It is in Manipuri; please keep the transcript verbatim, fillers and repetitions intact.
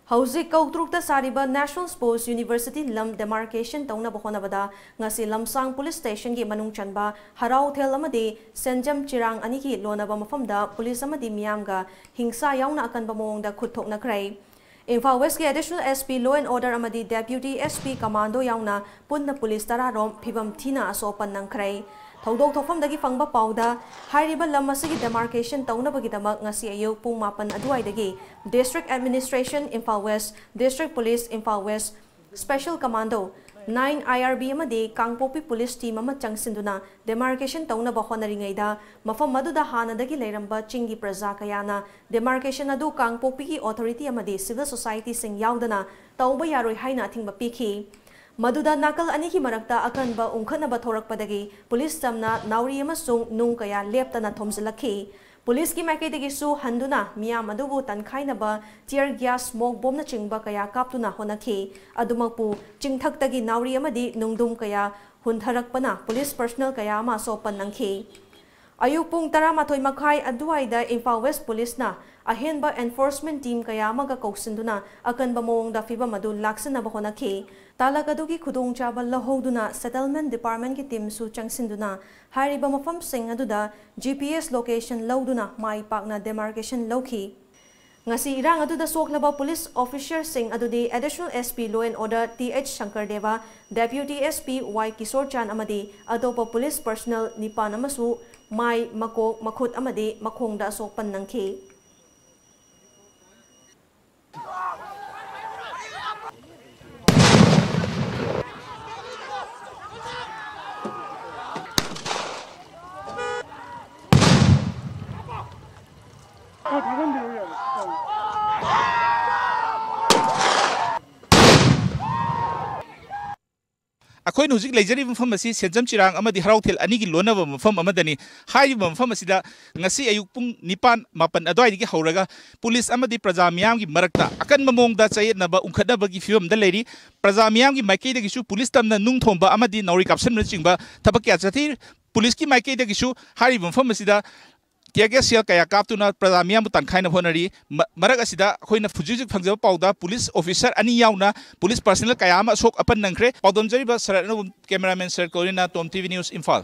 ꯍꯧꯖꯤꯛ ꯀꯧꯇ꯭ꯔꯨꯛꯇ ꯁꯥꯔꯤꯕ National Sports University ꯂꯝ demarcation ꯇꯧꯅꯕ ꯍꯣꯠꯅꯕꯗ ꯉꯁꯤ ꯂꯝꯁꯥꯡ police stationꯒꯤ ꯃꯅꯨꯡ ꯆꯟꯕ ꯍꯔꯥꯎꯊꯦꯜ ꯑꯃꯗꯤ ꯁꯦꯟꯖꯝ ꯆꯤꯔꯥꯡ ꯑꯅꯤꯒꯤ ꯂꯣꯟꯅꯕ ꯃꯐꯝꯗ police ꯑꯃꯗꯤ ꯃꯤꯌꯥꯝꯒ ꯍꯤꯡꯁꯥ ꯌꯥꯎꯅ ꯑꯀꯟꯕ ꯃꯑꯣꯡꯗ ꯈꯨꯠ ꯊꯣꯛꯅꯈ꯭ꯔꯦ꯫ Imphal Westꯀꯤ Additional SP Law and Order ꯑꯃꯗꯤ Deputy SP Commando ꯌꯥꯎꯅ ꯄꯨꯟꯅ police ꯇꯔꯥꯔꯣꯝ ꯐꯤꯕꯝ ꯊꯤꯅ ꯑꯁꯣꯛ ꯑꯄꯟ ꯅꯪꯈ꯭ꯔꯦ꯫ ꯊꯧꯗꯣꯛ ꯊꯣꯛꯐꯝꯗꯒꯤ ꯐꯪꯕ ꯄꯥꯎꯗ, ꯍꯥꯏꯔꯤꯕ ꯂꯝ ꯑꯁꯤꯒꯤ demarcation ꯇꯧꯅꯕꯒꯤꯗꯃꯛ ꯉꯁꯤ ꯑꯌꯨꯛ ꯄꯨꯡ ꯃꯥꯄꯟ ꯑꯗꯨꯋꯥꯏꯗꯒꯤ District Administration, Imphal West, District Police, Imphal West, Special Commando, nine IRB ꯑꯃꯗꯤ ꯀꯥꯡꯄꯣꯛꯄꯤ police team ꯑꯃ ꯆꯪꯁꯤꯟꯗꯨꯅ demarcation ꯇꯧꯅꯕ ꯍꯣꯠꯅꯔꯤꯉꯩꯗ, ꯃꯐꯝ ꯑꯗꯨꯗ ꯍꯥꯟꯅꯗꯒꯤ ꯂꯩꯔꯝꯕ ꯆꯤꯡꯒꯤ ꯄ꯭ꯔꯖꯥ ꯀꯌꯥꯅ demarcation ꯑꯗꯨ ꯀꯥꯡꯄꯣꯛꯄꯤꯒꯤ authority ꯑꯃꯗꯤ civil societyꯁꯤꯡ ꯌꯥꯎꯗꯅ ꯇꯧꯕ ꯌꯥꯔꯣꯏ ꯍꯥꯏꯅ ꯑꯊꯤꯡꯕ ꯄꯤꯈꯤ꯫ ꯃꯗꯨꯗ ꯅꯥꯀꯜ ꯑꯅꯤꯒꯤ ꯃꯔꯛꯇ ꯑꯀꯟꯕ ꯎꯪꯈꯠꯅꯕ ꯊꯣꯔꯛꯄꯗꯒꯤ police ꯇꯝꯅ ꯅꯥꯎꯔꯤ ꯑꯃꯁꯨꯡ ꯅꯨꯡ ꯀꯌꯥ ꯂꯦꯞꯇꯅ ꯊꯣꯝꯖꯤꯜꯂꯛꯈꯤ꯫ Policeꯀꯤ ꯃꯥꯏꯀꯩꯗꯒꯤꯁꯨ ꯍꯟꯗꯨꯅ ꯃꯤꯌꯥꯝ ꯑꯗꯨꯕꯨ ꯇꯟꯈꯥꯏꯅꯕ tear gas, smoke bombꯅꯆꯤꯡꯕ ꯀꯌꯥ ꯀꯥꯞꯇꯨꯅ ꯍꯣꯠꯅꯈꯤ꯫ ꯑꯗꯨꯃꯛꯄꯨ ꯆꯤꯡꯊꯛꯇꯒꯤ ꯅꯥꯎꯔꯤ ꯑꯃꯗꯤ ꯅꯨꯡꯗꯨꯝ ꯀꯌꯥ ꯍꯨꯟꯊꯔꯛꯄꯅ police personnel ꯀꯌꯥ ꯑꯃ ꯑꯁꯣꯛ ꯑꯄꯟ ꯅꯪꯈꯤ꯫ ꯑꯌꯨꯛ ꯄꯨꯡ ꯇꯔꯥꯃꯥꯊꯣꯏ ꯃꯈꯥꯏ ꯑꯗꯨꯋꯥꯏꯗ ꯏꯝꯐꯥꯜ West policeꯅ ꯑꯍꯦꯟꯕ enforcement team ꯀꯌꯥ ꯑꯃꯒ ꯀꯧꯁꯤꯟꯗꯨꯅ ꯑꯀꯟꯕ ꯃꯑꯣꯡꯗ ꯐꯤꯚꯝ ꯑꯗꯨ ꯂꯥꯛꯁꯤꯟꯅꯕ ꯍꯣꯠꯅꯈꯤ꯫ ꯇꯥꯂꯛ ꯑꯗꯨꯒꯤ ꯈꯨꯗꯣꯡꯆꯥꯕ ꯂꯧꯍꯧꯗꯨꯅ settlement departmentꯀꯤ teamꯁꯨ ꯆꯪꯁꯤꯟꯗꯨꯅ ꯍꯥꯏꯔꯤꯕ ꯃꯐꯝꯁꯤꯡ ꯑꯗꯨꯗ GPS location ꯂꯧꯗꯨꯅ ꯃꯥꯏ ꯄꯥꯛꯅ demarcation ꯂꯧꯈꯤ꯫ ꯉꯁꯤ ꯏꯔꯥꯡ ꯑꯗꯨꯗ ꯁꯣꯛꯂꯕ police officerꯁꯤꯡ ꯑꯗꯨꯗꯤ Additional SP Law and Order Th Shankar Deva, Deputy SP Y Kishore Chand ꯑꯃꯗꯤ ꯑꯇꯣꯞꯄ police personnel ꯅꯤꯄꯥꯟ ꯑꯃꯁꯨ ꯃꯥꯏ, ꯃꯀꯣꯛ, ꯃꯈꯨꯠ ꯑꯃꯗꯤ ꯃꯈꯣꯡꯗ ꯑꯁꯣꯛꯄꯟ ꯅꯪꯈꯤ꯫ ꯑꯩꯈꯣꯏꯅ ꯍꯧꯖꯤꯛ ꯂꯩꯖꯔꯤꯕ ꯃꯐꯝ ꯑꯁꯤ ꯁꯦꯟꯖꯝ ꯆꯤꯔꯥꯡ ꯑꯃꯗꯤ ꯍꯔꯥꯎꯊꯦꯜ ꯑꯅꯤꯒꯤ ꯂꯣꯟꯅꯕ ꯃꯐꯝ ꯑꯃꯗꯅꯤ꯫ ꯍꯥꯏꯔꯤꯕ ꯃꯐꯝ ꯑꯁꯤꯗ ꯉꯁꯤ ꯑꯌꯨꯛ ꯄꯨꯡ ꯅꯤꯄꯥꯟ, ꯃꯥꯄꯟ ꯑꯗꯨꯋꯥꯏꯗꯒꯤ ꯍꯧꯔꯒ police ꯑꯃꯗꯤ ꯄ꯭ꯔꯖꯥ ꯃꯤꯌꯥꯝꯒꯤ ꯃꯔꯛꯇ ꯑꯀꯟꯕ ꯃꯑꯣꯡꯗ ꯆꯌꯦꯠꯅꯕ ꯎꯪꯈꯠꯅꯕꯒꯤ ꯐꯤꯕꯝꯗ ꯂꯩꯔꯤ꯫ ꯄ꯭ꯔꯖꯥ ꯃꯤꯌꯥꯝꯒꯤ ꯃꯥꯏꯀꯩꯗꯒꯤꯁꯨ police ꯇꯝꯅ ꯅꯨꯡ ꯊꯣꯝꯕ ꯑꯃꯗꯤ ꯅꯥꯎꯔꯤ ꯀꯥꯞꯁꯤꯟꯕꯅꯆꯤꯡꯕ ꯊꯕꯛ ꯀꯌꯥ ꯆꯠꯊꯩ꯫ Policeꯀꯤ ꯃꯥꯏꯀꯩꯗꯒꯤꯁꯨ ꯍꯥꯏꯔꯤꯕ ꯃꯐꯝ ꯑꯁꯤꯗ tear gas shell ꯀꯌꯥ ꯀꯥꯞꯇꯨꯅ ꯄ꯭ꯔꯖꯥ ꯃꯤꯌꯥꯝꯕꯨ ꯇꯥꯟꯈꯥꯏꯅꯕ ꯍꯣꯠꯅꯔꯤ꯫ ꯃ-, ꯃꯔꯛ ꯑꯁꯤꯗ ꯑꯩꯈꯣꯏꯅ ꯍꯧꯖꯤꯛ ꯍꯧꯖꯤꯛ ꯐꯪꯖꯕ ꯄꯥꯎꯗ ꯄꯨꯂꯤꯁ ꯑꯣꯐꯤꯁꯔ ꯑꯅꯤ ꯌꯥꯎꯅ ꯄꯨꯂꯤꯁ ꯄꯔꯁꯅꯦꯜ ꯀꯌꯥ ꯑꯃ ꯑꯁꯣꯛ ꯑꯄꯟ ꯅꯪꯈ꯭ꯔꯦ꯫ ꯄꯥꯎꯗꯝꯖꯔꯤꯕ ꯁꯔꯠ ꯑꯅꯧꯕ, ꯀꯦꯃꯦꯔꯥꯃꯦꯟ ꯁꯔꯠ ꯀꯣꯔꯤꯅ, ꯇꯣꯝ ꯇꯤ ꯚꯤ ꯅ꯭ꯌꯨꯁ, ꯏꯝꯐꯥꯜ꯫